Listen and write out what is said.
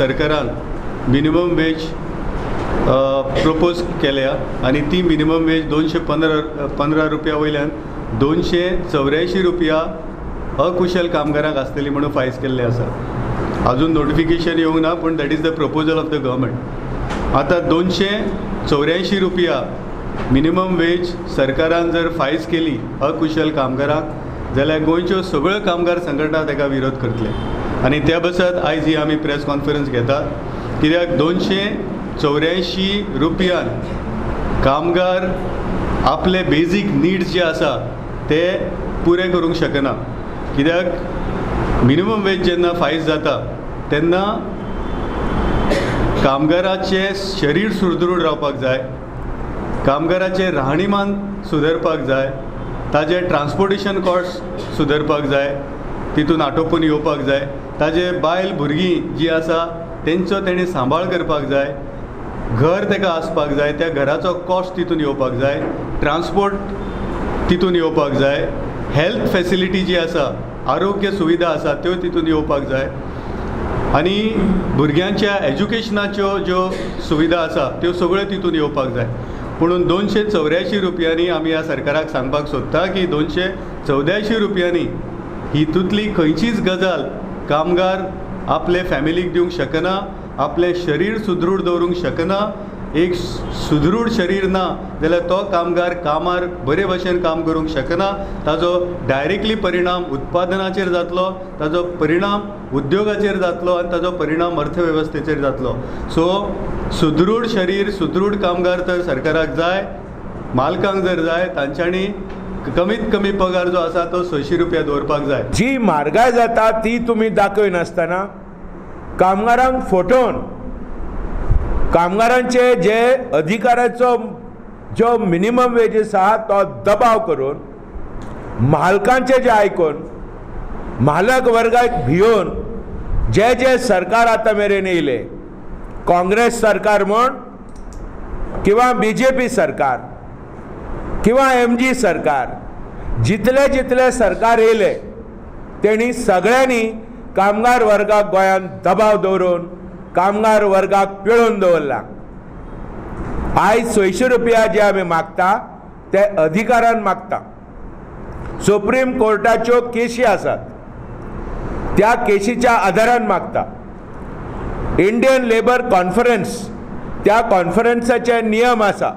सरकारान minimum wage propose केल्या आनी ती मिनिमम वेज 215 रुपया वयल्यान 284 रुपया अकुशल कामगारांक आसतली म्हणून फायज केल्लें आसा. अजून नोटिफिकेशन येवंक ना, पूण that is the proposal of the government. आतां 284 रुपया मिनिमम वेज सरकारान जर फायज केली अकुशल कामगारांक जाल्यार गोंयच्यो सगळ्यो कामगार संघटना ताका विरोध करतले. आनी त्या बसत आयज ही आमी प्रेस कॉन्फरन्स घेतात, कित्याक 284 रुपयान कामगार आपले बेजीक निड्स जे आसा ते पुरे करूंक शकना. कित्याक मिनिमम वेज जेन्ना फायज जाता तेन्ना कामगाराचें शरीर सुदृढ रावपाक जाय, कामगाराचें राहणीमान सुदरपाक जाय, ताजें ट्रान्सपोर्टेशन कॉस्ट सुदरपाक जाय, तितून आटोपून येवपाक जाय, ताजे बायल भुरगीं जीं आसा तेंचो तेणें सांबाळ करपाक जाय, घर ताका आसपाक जाय, त्या घराचो कॉस्ट तितून येवपाक जाय, ट्रान्सपोर्ट तितून येवपाक जाय, हेल्थ फेसिलिटी जी आसा, आरोग्य सुविधा आसा त्यो तितून येवपाक जाय आनी भुरग्यांच्या एज्युकेशनाच्यो ज्यो सुविधा आसा त्यो सगळ्यो तितून येवपाक जाय. पुणून 284 रुपयांनी आमी ह्या सरकाराक सांगपाक सोदता की 284 रुपयांनी हितूंतली खंयचीच गजाल कामगार आपले फॅमिलीक दिवंक शकना, आपलें शरीर सुदृढ दवरूंक शकना. एक सुदृढ शरीर ना जाल्यार तो कामगार कामार बरे भशेन काम करूंक शकना. ताजो डायरेक्टली परिणाम उत्पादनाचेर जातलो, ताजो परिणाम उद्योगाचेर जातलो आनी ताजो परिणाम अर्थवेवस्थेचेर जातलो. सो सुदृढ शरीर, सुदृढ कामगार तर सरकाराक जाय, मालकांक जर जाय तांच्यांनी कमीत कमी पगार जो आसा तो 600 रुपया दवरपाक जाय. जी म्हारगाय जाता ती तुमी दाखयनासतना कामगारांक फटोवन कामगारांचे जे अधिकाराचो जो मिनिमम वेजीस आसा तो दबाव करून मालकांचे जे आयकून मालक वर्गाक भियोवन जे जे सरकार आतां मेरेन येयले, काँग्रेस सरकार म्हण किंवा बीजेपी सरकार किंवा एमजी सरकार, जितले जितले सरकार येयले तेणी सगळ्यांनी कामगार वर्गाक गोंयांत दबाव दवरून कामगार वर्गाक पिळून दवरला. आयज 600 रुपया जे आमी मागता ते अधिकारान मागता. सुप्रीम कोर्टाच्यो केशी आसात त्या केशीच्या आदारान मागता. इंडियन लेबर कॉन्फरन्स त्या कॉन्फरन्साचे नियम आसा.